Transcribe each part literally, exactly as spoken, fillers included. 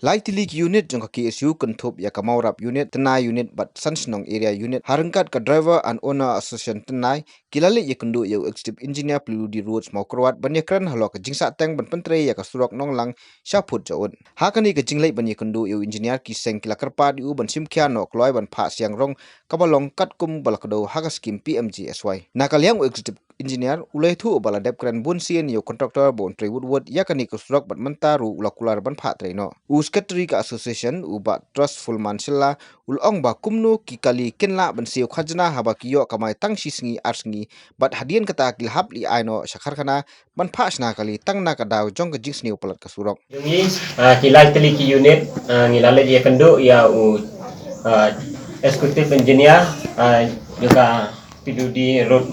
Lai tylli ki unit jong ka K S U kynthup ïa ka Mawrap Unit, Tnai Unit bad Sanshnong Area Unit, ha ryngkat ka Driver and Owner Association Tnai, ki la leit ïakynduh ïa u Executive Engineer P W D Roads Mawkyrwat ban ïakren halor ka jingsahteng ban pyntrei ïa ka surok Nonglang sha Phut Jaud. Ha kane ka jingleit ban ïakynduh ïa u engineer, ki seng ki la kyrpad ïa u ban shim khia noh kloi ban phah siang rong kaba long katkum ba la kdew ha ka skim P M G S Y. Na ka liang u Executive Engineer u la ïathuh ba la dep kren bun sien ïa u contractor ba un trei wut wut ïa kane ka surok bad mynta ruh u la kular ban phah trei noh. U Secretary ka Association, u Bah Trustful Manshilla, u la ong ba kumno ki kali kin lah ban siew khajna haba ki ïoh kamai tang shi sngi ar sngi, bad hadien kata ki la hap leit ai noh sha karkhana ban phah shna kali tang na ka daw jong ka jingsniew palat ka surok. Jong ngi, ah, ki lai tylli ki unit, ah, ngi la leit ïakynduh ïa u, ah, Executive Engineer, ah, jong ka P W D Road,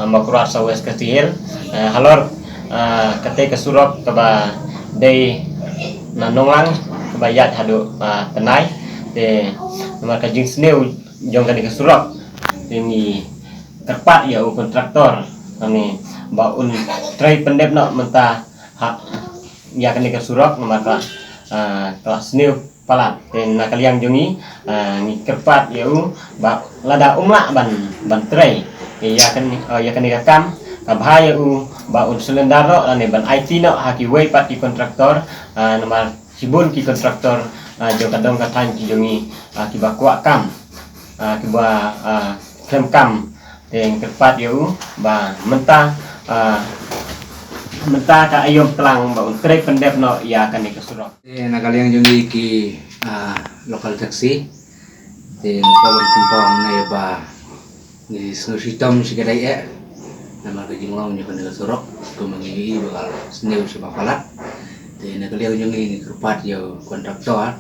ah, Mawkyrwat South West Khasi Hills, ah, halor, ah, kata ka surok kaba dei na Nonglang kaba ïaid haduh, ah, Tnai. Te namar ka jingsniew jong kane ka surok, te ngi kyrpad ïa u contractor, kane, ba un trei pyndep noh mynta ha ïa kane ka surok namar ka, ah, ka sniew palat. Te na ka liang jong ngi, ah, ngi kyrpad ïa u ba lada um lah ban, ban trei ïa kane, ah, ïa kane ka kam, ka bha ïa u ba un surrender noh lane ban aiti noh ha kiwei pat ki contractor, ah, namar shibun ki contractor, ah, jong ka dong ka thaiñ ki jong ngi, ah, kiba kwah kam, ah, kiba, ah, khlem kam. Te ngi kyrpad ïa u ba mynta, ah, mynta ka aïom tlang ba un trei pyndep noh ïa kane ka surok. Te na ka liang jong ngi ki, ah, local taxi, te ngi kwah ban pynpaw hangne ba ngi sngewshitom shikatdei eh namar ka jinglong jong kane ka surok, kumba ngi ïohi ba ka sniew shibun palat. Te na ka liang jong ngi ngi kyrpad ïa u contractor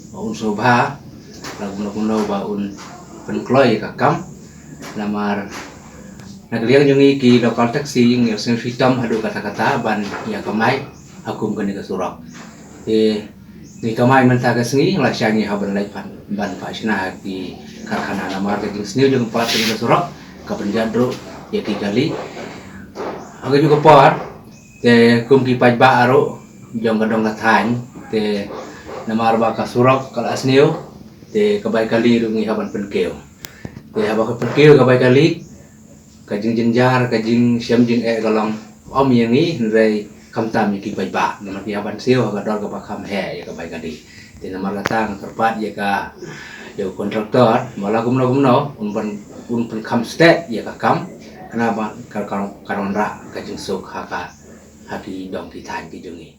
ba un sngewbha, la kumno kumno ba un pynkloi ka kam. Namar na ka liang jong ngi ki local taxi ngi sngewshitom haduh katta katta ban ïa kamai ha kum kane ka surok. Te ngi kamai mynta ka sngi, la shah ngi hap ban leit ban, ban phah shna ha ki karkhana namar ka jingsniew jong ka palat kane ka surok ka pynjot ruh ïa ki kali. Ha kajuh ka por, te kum ki paidbah ruh jong ka dong ka thaiñ, te namar ba ka surok ka la sniew, te ka bai kali ruh ngi hap ban pynkiew. Te haba ka pynkiew ka bai kali, ka jingjynjar, ka jingshem jingeh ka long ym ïa ngi hynrei khamtam ïa ki paidbah namar ki hap ban siew ha ka dor kaba kham heh ïa ka bai kali. Te namar kata nga kyrpad ïa ka, ïa u contractor ba la kumno kumno un ban, un pynkham stet ïa ka kam, khnang ba kan, kan, kan wanrah ka jingsuk ha ka, ha ki dong ki thaiñ ki jong ngi.